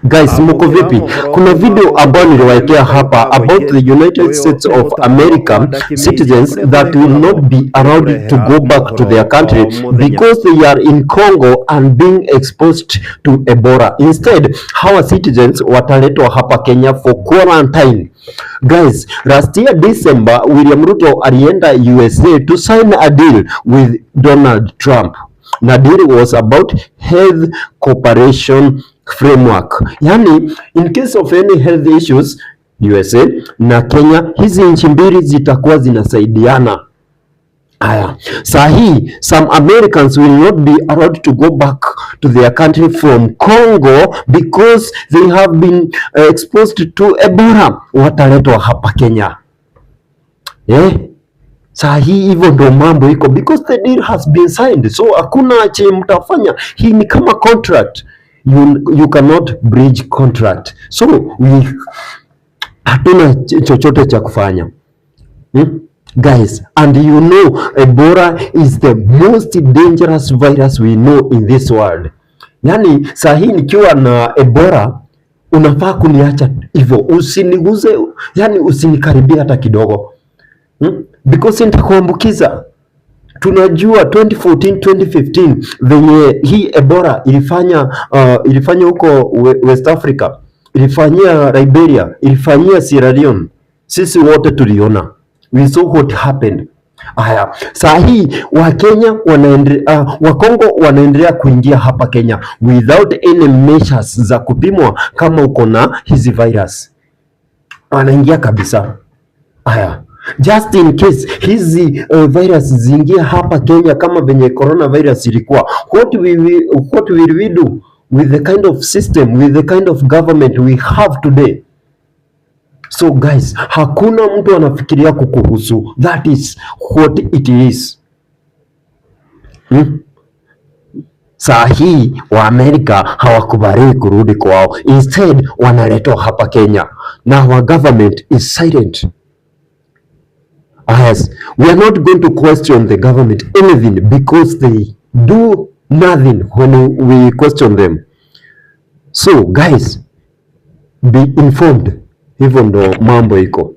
Guys, mko vipi? Kuna video ambayo niliwaekea hapa about the United States of America citizens that will not be allowed to go back to their country because they are in Congo and being exposed to Ebola. Instead, hawa citizens wataletwa hapa Kenya for quarantine. Guys, last year December, William Ruto alienda USA to sign a deal with Donald Trump. Na deal was about health cooperation framework. Yani, in case of any health issues, USA na Kenya, hizi nchi mbili zitakuwa zinasaidiana. Aya, saa hii some Americans will not be allowed to go back to their country from Congo because they have been exposed to Ebola. Wataletwa hapa Kenya. Eh? Saa hii hivyo ndo mambo iko because the deal has been signed, so hakuna che mtafanya. Hii ni kama contract. You cannot breach contract, so we hatuna chochote cha kufanya. Guys, and you know Ebola is the most dangerous virus we know in this world. Yani saa hii nikiwa na Ebola unafaa kuniacha hivyo, usiniguze, yani usinikaribia hata kidogo, Because nitakuambukiza. Tunajua 2014 2015 venye hii Ebola ilifanya huko West Africa, ilifanyia Liberia, ilifanyia Sierra Leone. Sisi wote tuliona, we saw what happened. Aya, saa hii Wakenya wanaendelea, Wakongo wanaendelea kuingia hapa Kenya without any measures za kupimwa kama uko na hizi virus, wanaingia kabisa. Aya, just in case hizi virus ziingie hapa Kenya kama venye coronavirus ilikuwa, what will we do with the kind of system, with the kind of government we have today? So guys, hakuna mtu anafikiria kukuhusu. That is what it is. Saa hii Waamerika hawakubali kurudi kwao, instead wanaletwa hapa Kenya na our government is silent. Yes, we are not going to question the government anything because they do nothing when we question them. So guys, be informed. Hivyo ndo mambo iko.